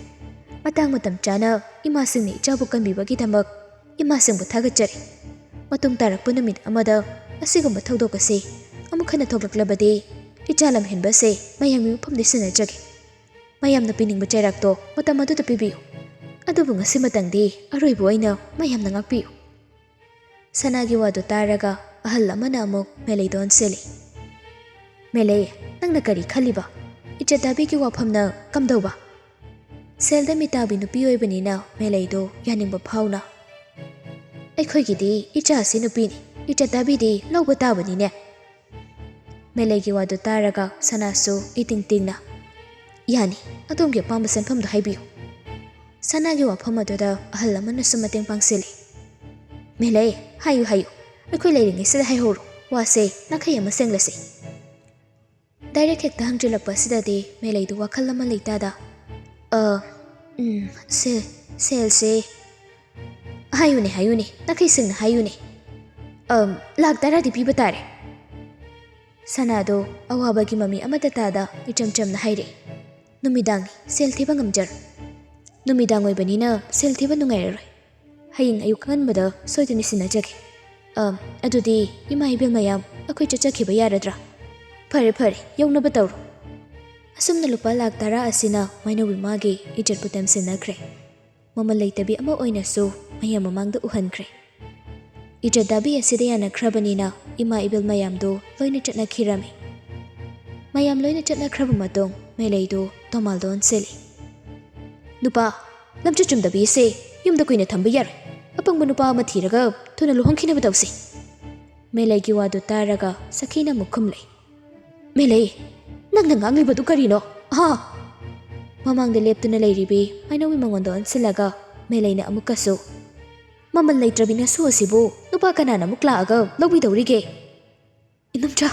ꯃꯇꯥꯡ ꯃꯇꯝ ꯆꯥꯅ ꯏꯃꯥꯁꯤꯡꯅ ꯏꯆꯥꯕꯨ ꯀꯟꯕꯤꯕꯒꯤꯗꯃꯛ ꯏꯃꯥꯁꯤꯡꯕꯨ ꯊꯥꯒꯠꯆꯔꯤ꯫ ꯃꯇꯨꯡ ꯇꯥꯔꯛꯄ ꯅꯨꯃꯤꯠ ꯑꯃꯗ ꯑꯁꯤꯒꯨꯝꯕ ꯊꯧꯗꯣꯛ ꯑꯁꯤ ꯑꯃꯨꯛ ꯍꯟꯅ ꯊꯣꯛꯂꯛꯂꯕꯗꯤ ꯏꯆꯥ ꯂꯝꯍꯦꯟꯕ ꯑꯁꯤ ꯃꯌꯥꯝꯒꯤ ꯃꯐꯝꯗ ꯁꯤꯟꯅꯖꯒꯦ꯫ ꯃꯌꯥꯝꯅ ꯄꯤꯅꯤꯡꯕ ꯆꯩꯔꯥꯛꯇꯣ ꯃꯇꯝ ꯑꯗꯨꯗ ꯄꯤꯕꯤꯌꯨ꯫ ꯑꯗꯨꯕꯨ ꯉꯁꯤꯃꯇꯪꯗꯤ ꯑꯔꯣꯏꯕ ꯑꯣꯏꯅ ꯃꯌꯥꯝꯅ ꯉꯥꯛꯄꯤꯌꯨ꯫" ꯁꯅꯥꯒꯤ ꯋꯥꯗꯨ ꯇꯥꯔꯒ ꯑꯍꯜ ꯑꯃꯅ ꯑꯃꯨꯛ ꯃꯦꯂꯩꯗ ꯑꯣꯟꯁꯤꯜꯂꯤ꯫ "ꯃꯦꯂꯩ, ꯅꯪꯅ ꯀꯔꯤ ꯈꯜꯂꯤꯕ? ꯏꯆꯠ ꯗꯥꯕꯤꯒꯤ ꯋꯥꯐꯝꯅ ꯀꯝꯗꯧꯕ?" ꯁꯦꯜꯗ ꯃꯤꯇꯥꯕꯤ ꯅꯨꯄꯤ ꯑꯣꯏꯕꯅꯤꯅ ꯃꯦꯂꯩꯗꯨ ꯌꯥꯅꯤꯡꯕ ꯐꯥꯎꯅ, "ꯑꯩꯈꯣꯏꯒꯤꯗꯤ ꯏꯆꯥꯁꯤ ꯅꯨꯄꯤꯅꯤ, ꯏꯆꯠ ꯗꯥꯕꯤꯗꯤ ꯂꯧꯕ ꯇꯥꯕꯅꯤꯅꯦ꯫" ꯃꯦꯂꯩꯒꯤ ꯋꯥꯗꯨ ꯇꯥꯔꯒ ꯁꯅꯥꯁꯨ ꯏꯇꯤꯡ ꯇꯤꯡꯅ, "ꯌꯥꯅꯤ, ꯑꯗꯣꯝꯒꯤ ꯑꯄꯥꯝꯕ ꯁꯦꯟꯐꯝꯗꯨ ꯍꯥꯏꯕꯤꯌꯨ꯫" ꯁꯅꯥꯒꯤ ꯋꯥꯐꯝ ꯑꯗꯨꯗ ꯑꯍꯜ ꯑꯃꯅꯁꯨ ꯃꯇꯦꯡ ꯄꯥꯡꯁꯤꯜꯂꯤ꯫ "ꯃꯦꯂꯩ, ꯍꯥꯏꯌꯨ, ꯍꯥꯏꯌꯨ, ꯑꯩꯈꯣꯏ ꯂꯩꯔꯤꯉꯩꯁꯤꯗ ꯍꯥꯏꯍꯧꯔꯣ꯫ ꯋꯥꯁꯦ ꯅꯥꯈꯩ ꯑꯃ ꯁꯦꯡꯂꯁꯤ꯫ ꯗꯥꯏꯔꯦꯛ ꯍꯦꯛꯇ ꯍꯪꯖꯤꯜꯂꯛꯄ ꯑꯁꯤꯗꯗꯤ ꯃꯦꯂꯩꯗꯨ ꯋꯥꯈꯜ ꯑꯃ ꯂꯩꯇꯥꯗ, "ꯑ, ꯎꯝ, ꯁꯦ-, ꯁꯦꯜꯁꯦ"꯫ "ꯍꯥꯏꯌꯨꯅꯦ, ꯍꯥꯏꯌꯨꯅꯦ, ꯅꯥꯈꯩ ꯁꯦꯡꯅ ꯍꯥꯏꯌꯨꯅꯦ꯫" "ꯑꯝ, ꯂꯥꯛ ꯇꯔꯥꯗꯤ ꯄꯤꯕ ꯇꯥꯔꯦ꯫" ꯁꯅꯥꯗꯣ ꯑꯋꯥꯕꯒꯤ ꯃꯃꯤ ꯑꯃꯠꯇ ꯇꯥꯗ ꯏꯆꯝ ꯆꯝꯅ ꯍꯥꯏꯔꯛꯏ꯫ "ꯅꯨꯃꯤꯗꯥꯡꯅꯤ, ꯁꯦꯜ ꯊꯤꯕ ꯉꯝꯖꯔꯣꯏ꯫ ꯅꯨꯃꯤꯗꯥꯡ ꯑꯣꯏꯕꯅꯤꯅ ꯁꯦꯜ ꯊꯤꯕ ꯅꯨꯡꯉꯥꯏꯔꯔꯣꯏ꯫ ꯍꯌꯦꯡ ꯑꯌꯨꯛ ꯑꯉꯟꯕꯗ ꯁꯣꯏꯗꯅ ꯁꯤꯟꯅꯖꯒꯦ꯫ ꯑ, ꯑꯗꯨꯗꯤ ꯏꯃꯥ ꯏꯕꯦꯜ ꯃꯌꯥꯝ, ꯑꯩꯈꯣꯏ ꯆꯠꯆꯈꯤꯕ ꯌꯥꯔꯗ꯭ꯔꯥ? ꯐꯔꯦ, ꯐꯔꯦ, ꯌꯧꯅꯕ ꯇꯧꯔꯣ꯫" ꯑꯁꯨꯝꯅ ꯂꯨꯄꯥ ꯂꯥꯛ ꯇꯔꯥ ꯑꯁꯤꯅ ꯃꯥꯏꯅꯧ ꯏꯃꯥꯒꯤ ꯏꯖꯠꯄꯨ ꯇꯦꯝꯁꯤꯟꯅꯈ꯭ꯔꯦ꯫ ꯃꯃꯜ ꯂꯩꯇꯕꯤ ꯑꯃ ꯑꯣꯏꯅꯁꯨ ꯃꯌꯥꯝ ꯃꯃꯥꯡꯗ ꯎꯍꯟꯈ꯭ꯔꯦ꯫ ꯏꯖꯠ ꯗꯥꯕꯤ ꯑꯁꯤꯗ ꯌꯥꯅꯈ꯭ꯔꯕꯅꯤꯅ ꯏꯃꯥ ꯏꯕꯦꯜ ꯃꯌꯥꯝꯗꯨ ꯂꯣꯏꯅ ꯆꯠꯅꯈꯤꯔꯝꯃꯤ꯫ ꯃꯌꯥꯝ ꯂꯣꯏꯅ ꯆꯠꯅꯈ꯭ꯔꯕ ꯃꯇꯨꯡ ꯃꯦꯂꯩꯗꯨ ꯇꯣꯃꯥꯜꯗ ꯑꯣꯟꯁꯤꯜꯂꯤ꯫ "ꯅꯨꯄꯥ, ꯂꯝꯆꯠ ꯆꯨꯝꯗꯕꯤ ꯑꯁꯦ ꯌꯨꯝꯗ ꯀꯨꯏꯅ ꯊꯝꯕ ꯌꯥꯔꯣꯏ꯫ ꯑꯄꯪꯕ ꯅꯨꯄꯥ ꯑꯃ ꯊꯤꯔꯒ ꯊꯨꯅ ꯂꯨꯍꯣꯡꯈꯤꯅꯕ ꯇꯧꯁꯤ꯫" ꯃꯦꯂꯩꯒꯤ ꯋꯥꯗꯨ ꯇꯥꯔꯒ ꯁꯈꯤꯅ ꯑꯃꯨꯛ ꯈꯨꯝꯂꯦ꯫ "ꯃꯦꯂꯩ, ꯅꯪꯅ ꯉꯥꯡꯂꯤꯕꯗꯨ ꯀꯔꯤꯅꯣ? ꯍꯥ?" ꯃꯃꯥꯡꯗ ꯂꯦꯞꯇꯨꯅ ꯂꯩꯔꯤꯕꯤ ꯃꯥꯏꯅꯧꯒꯤ ꯃꯉꯣꯟꯗ ꯑꯣꯟꯁꯤꯜꯂꯒ ꯃꯦꯂꯩꯅ ꯑꯃꯨꯛꯀꯁꯨ, "ꯃꯃꯜ ꯂꯩꯇ꯭ꯔꯕꯤ ꯅꯁꯨ ꯑꯁꯤꯕꯨ ꯅꯨꯄꯥ ꯀꯅꯥꯅ ꯑꯃꯨꯛ ꯂꯥꯛꯑꯒ ꯂꯧꯕꯤꯗꯧꯔꯤꯒꯦ?" "ꯏꯅꯨꯝꯆꯥ,